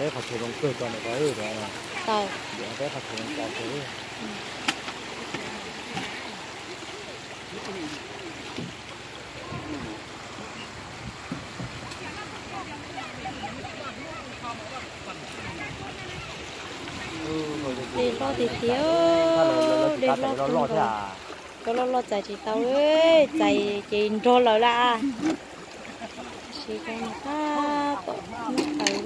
Peb qhov chaw zoo kawg tso ntawm ko, tau, peb qhov chaw zoo tso kawg. Dej hlob tiag tiag, dej hlob kawg nkaus. Cov loj loj txais tsis tau, txais ces nrog lawm lawm. Tab sis cov no tab tom muab tawm.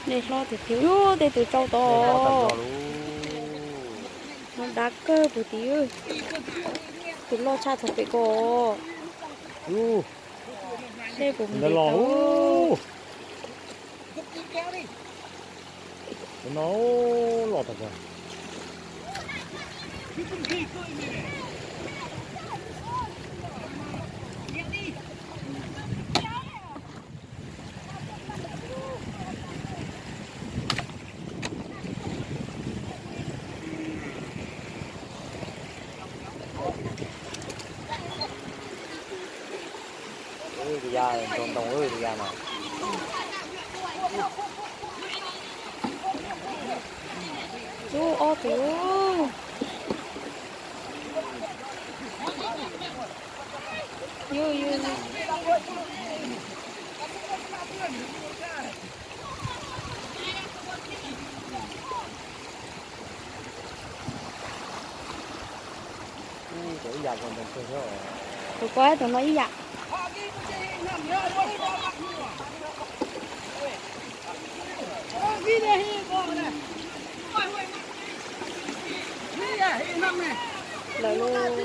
Dej hlob tiag tiag, tej tus tsau tod. Dav kawg puag tid. Tus loj tshaj txog pem ko. Seb puas mus nte tau. Tus no loj tag kawg. Tus ya ntoo ntoo tus ya no. Ub, ob tus. Yus, yus. Tus ko tus no ib yam. Lawm lauj.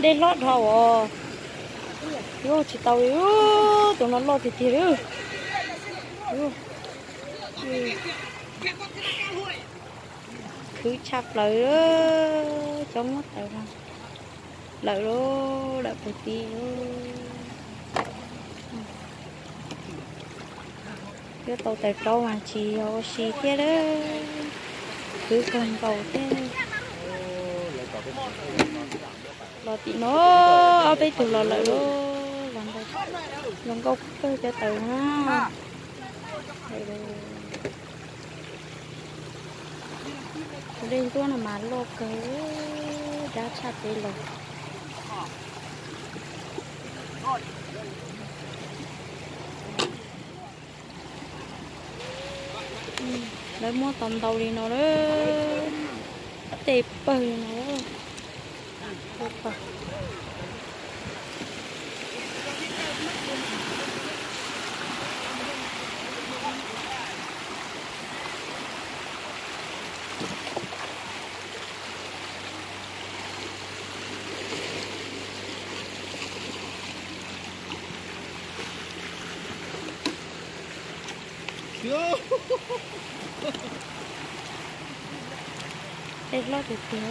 Dej hlob dhau os. Yuav tsis tau li, tus no loj tiag tiag li. Khwv tshaj plaws, cov muab tawm no. Lawm lauj, lawm puag tid lauj. Yuav tau taws rau mas tsis yog ua si thiab lauj. Khwv kawg nkaus thiab. Los tim no, ob peb tug los lawm lauj. Los nkauj kawg cov taws na. Tus dej ntuab no mas loj kawg, dab tshaj peb los. Lawv muab tau ntau li no lawm, tej pawg li no. Dej hlob tiag tiag.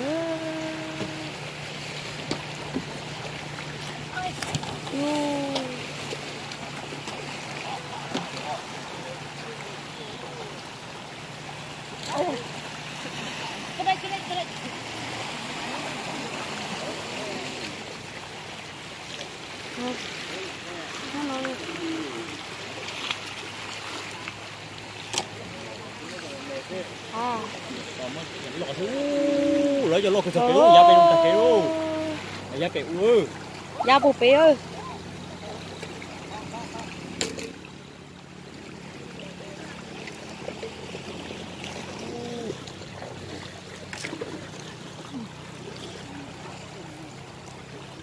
Lawv cov loj kawg txog pem, yav pem, yav pem, yav pem u, yav puag pem.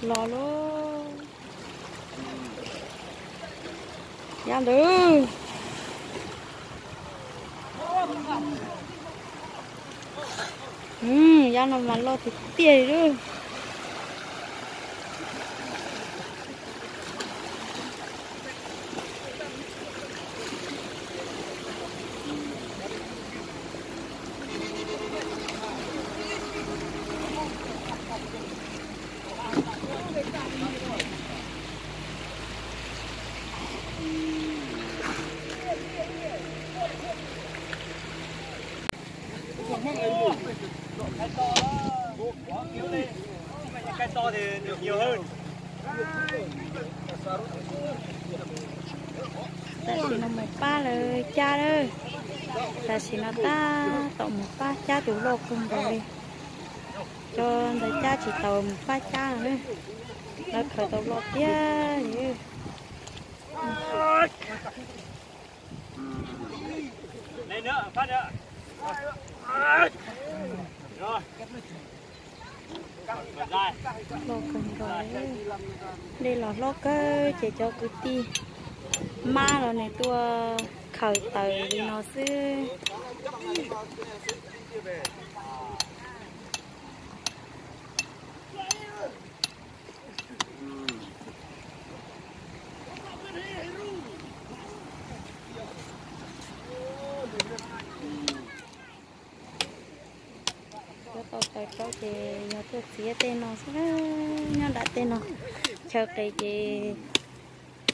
Los lauj. Yav ntawd. Yav no mas loj tiag tiag li. Tam sim no mus pab lawv cab lawm. Tam sim no tab tom mus pab cab tus loj kawg nkaus li. Cov ntawd cab tsis tau mus pab cab no. Lawv khaws tau loj tiag li. Loj kawg nkaus li. Dej los hlob kawg ces cov kwv tij mab los nws tuaj khaws taws li no xwb. Cov tau taws rau ces yog tuaj txiav tej no xwb na. Nyob nram tej no, chaw qis ces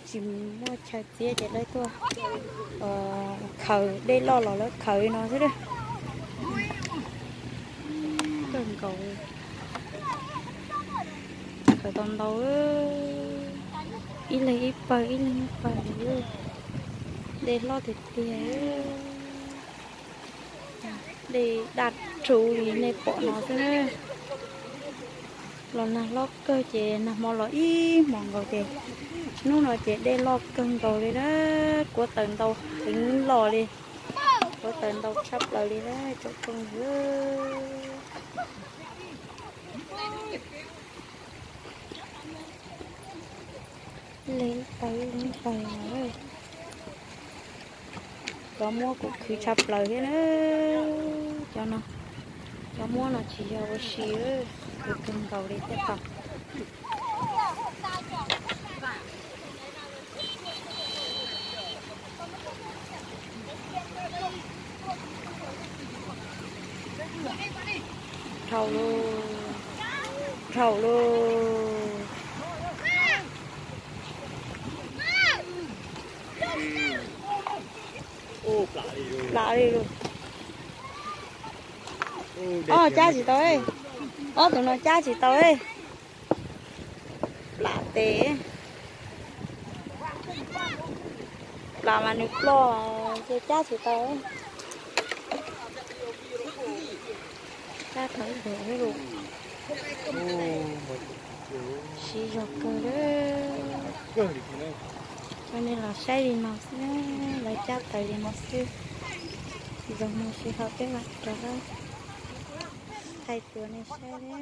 tsis muaj chaw txiav ces lawv tuaj khaws, dej loj los lawv khaws no xwb. Kawg nkaus, khaws tau ntau, ib leeg ib pawg ib leeg ib pawg li. Dej hlob tiag tiag. Dej daj rhuv li nej pom no xwb na. Los nag hlob kawg ces nag hmo los ib hmos nkaus ces hnub no ces dej loj kawg nkaus li na. Kuav taws ntau heev los li, kuav taws ntau tshaj plaws li na tsoom phooj ywg. Ib leeg ib pawg ib leeg ib pawg. Cov muab kuj khwv tshaj plaws thiab na. Cov no, cov muab no tsis yog ua si, khwv kawg nkaus li thiab tau. Dhau lauj, dhau lauj. Plam li lauj. Ob cab tsis tau, ob tug no cab tsis tau. Plam tes, plam mas nws ploj ces cab tsis tau. Cab tau ib tug lauj. Siv zog kawg li. Coj nej los saib li no xwb, lawv cab taws li no xwb. Zoo no sij hawm peb mam rov qab thaij rau nej saib na.